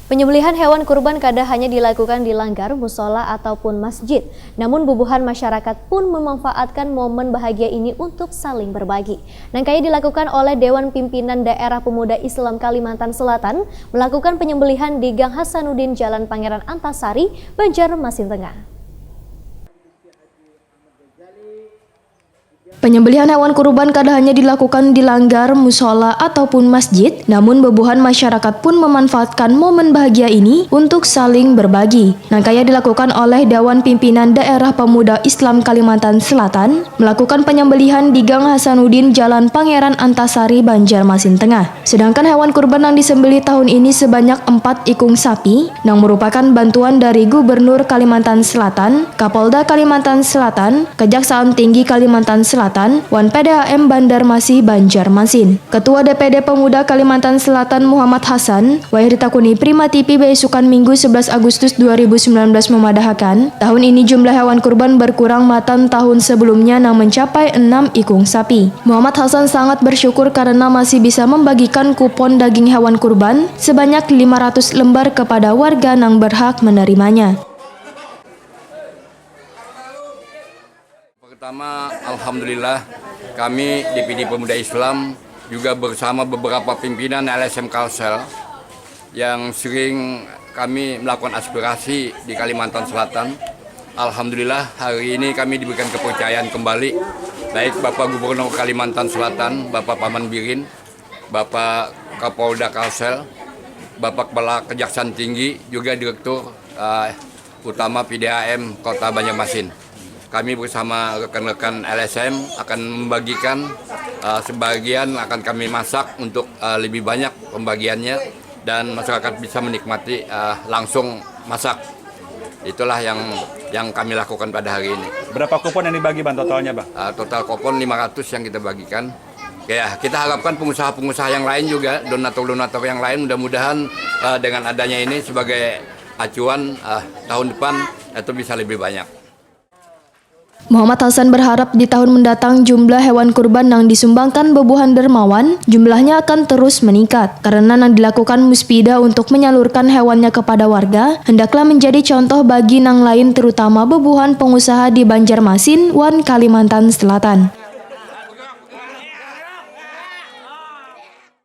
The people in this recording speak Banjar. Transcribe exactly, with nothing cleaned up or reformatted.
Penyembelihan hewan kurban kada hanya dilakukan di langgar, musola, ataupun masjid, namun bubuhan masyarakat pun memanfaatkan momen bahagia ini untuk saling berbagi. Nangkaya dilakukan oleh Dewan Pimpinan Daerah Pemuda Islam Kalimantan Selatan melakukan penyembelihan di Gang Hasanuddin, Jalan Pangeran Antasari, Banjarmasin Tengah. Penyembelihan hewan kurban kada hanya dilakukan di langgar, musola, ataupun masjid, namun bubuhan masyarakat pun memanfaatkan momen bahagia ini untuk saling berbagi. Nangkaya dilakukan oleh Dewan Pimpinan Daerah Pemuda Islam Kalimantan Selatan, melakukan penyembelihan di Gang Hasanuddin, Jalan Pangeran Antasari, Banjarmasin Tengah. Sedangkan hewan kurban yang disembelih tahun ini sebanyak empat ikung sapi, yang merupakan bantuan dari Gubernur Kalimantan Selatan, Kapolda Kalimantan Selatan, Kejaksaan Tinggi Kalimantan Selatan, wan P D A M Banjarmasih, Banjarmasin. Ketua D P D Pemuda Kalimantan Selatan Muhammad Hasan, wayah ditakuni Prima T V baisukan Minggu sebelas Agustus dua ribu sembilan belas memadahakan, tahun ini jumlah hewan kurban berkurang matan tahun sebelumnya nang mencapai enam ikung sapi. Muhammad Hasan sangat bersyukur karena masih bisa membagikan kupon daging hewan kurban sebanyak lima ratus lembar kepada warga nang berhak menerimanya. Pertama, alhamdulillah, kami D P D Pemuda Islam juga bersama beberapa pimpinan L S M Kalsel yang sering kami melakukan aspirasi di Kalimantan Selatan. Alhamdulillah, hari ini kami diberikan kepercayaan kembali, baik Bapak Gubernur Kalimantan Selatan, Bapak Paman Birin, Bapak Kapolda Kalsel, Bapak Kepala Kejaksaan Tinggi, juga Direktur, eh, Utama P D A M Kota Banjarmasin. Kami bersama rekan-rekan L S M akan membagikan, eh, sebagian akan kami masak untuk, eh, lebih banyak pembagiannya dan masyarakat bisa menikmati, eh, langsung masak. Itulah yang yang kami lakukan pada hari ini. Berapa kupon yang dibagi, Bang, totalnya, Bang? Eh, total kupon lima ratus yang kita bagikan. Ya, kita harapkan pengusaha-pengusaha yang lain juga, donatur-donatur yang lain, mudah-mudahan, eh, dengan adanya ini sebagai acuan, eh, tahun depan itu bisa lebih banyak. Muhammad Hasan berharap di tahun mendatang jumlah hewan kurban yang disumbangkan bubuhan dermawan jumlahnya akan terus meningkat karena yang dilakukan Muspida untuk menyalurkan hewannya kepada warga hendaklah menjadi contoh bagi nang lain, terutama bubuhan pengusaha di Banjarmasin wan Kalimantan Selatan.